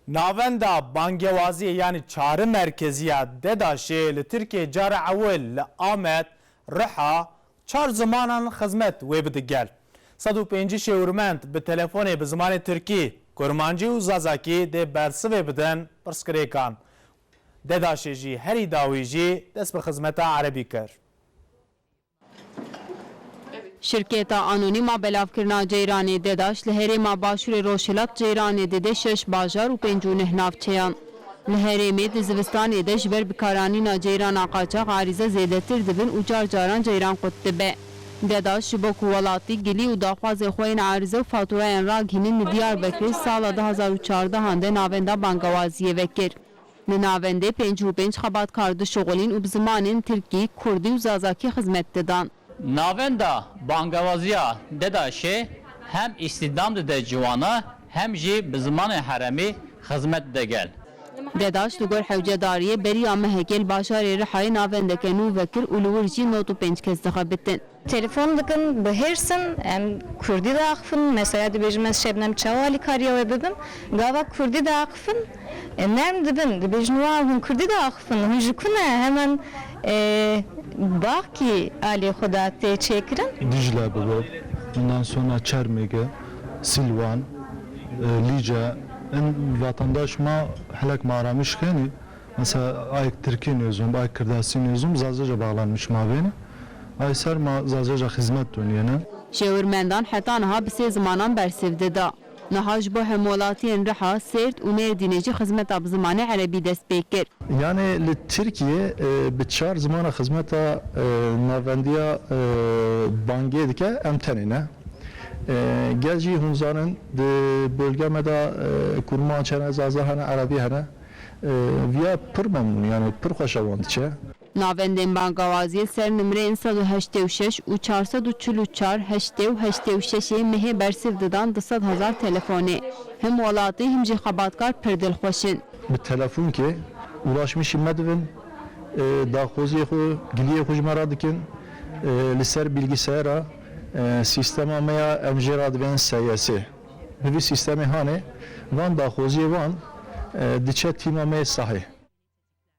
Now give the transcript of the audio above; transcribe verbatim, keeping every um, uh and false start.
Navenda bangewaziyê, yanî çari merkezî ya DEDAŞê li Tirkiyê cara ewil li Amed, Riha, çar zimanan xizmet wê bide gel. Sed û pêncî şêwirmend bi telefonê bi zimanê tirkî, kurmancî û zazakî dê bersivê bidin pirsgirêkan. DEDAŞê jî herî dawî jî dest bi xizmeta erebî kir. Şirketa Anonîm a Belavkirina Ceyranê DEDAŞ li herêma Başûrê Rojhilat Ceyranê dide şeş bajar û pêncî û neh navçeyan. Li herêmê di zivistanê de ji ber bikaranîna ceyrana qaçax arîze zêdetir dibin û car caran ceyran qut dibe. DEDAŞ ji bo ku welatî gilî û daxwazên xwe yên arîze û fatûrayên ragihînin li Diyarbekirê sala du hazar û çardehan de navenda bangewaziyê vekir. Li navendê pêncî û pênc xebatkar dişuxulîn û bi zimanên tirkî, kurdî û zazakî xizmet didan. Navenda bangewaziya DEDAŞê hem îstîhdam dide ciwana, hem jî bi zimanê heremî xizmet dide gel. DEDAŞ li gor hewcedariyê beriya mehekê li bajarê Rihayê navendeke nû vekir û li wir jî nod û pênc kes dixebitin. Telefon dikin, bihêrsin, em kurdî diaxifin. Mesela dibêjim ez Şebnem çawa alîkariya we bibim? Gava kurdî diaxifin, e, nerm dibin. Dibêjin wa hûn kurdî diaxifin, hûn ji ku ne? Hemen, e, baxkî alî xwe da tê çêkirin. Dicle bibe, ondan sonra Çermege, Silvan, e, Lice, em vatandaş ma helek ma aramiş xênî. Mesela ayek Tirkî nêzûm, ayek Kirdasî nêzûm, Zazaca bağlanmış mabêne. Ay ser ma Zazaca xizmet doniyene. Şêwirmendan heta niha bi sê zimanan bersiv dida. Niha ji bo hemwelatiyên Riha, Sêrt û Mêrdînê jî xizmeta bi zimanê erebî dest pê kir. Yani li Tirkiye, e, bi çar zimana xizmeta, e, navendiya, e, bangê dike em tenê ne. E, gel jî hûn zanin di bölge me de, e, kurmanc hene, zaza hene, erebî hene. E, viya pir memnûn, yani pir xweşa wan diçe. Navendên bangawaziyê ser nimreyên sed û heştê û şeş û çar sed û çil û çar heştê û heştê û şeşê mehê bersiv didan du sed hezar telefonê. Him welatî, him jî xebatkar pir dilxweş in. Bi telefonkê ulaşmişî me dibin, e, daxwaziyê xwe, giliyê xwe ji me re dikin. E, li ser bilgisayara, e, sîstema me ya em jê re dibên S Y S. Bi vî sîstemê hanê, van daxwaziyê wan, e, diçe tîma me yê sahê.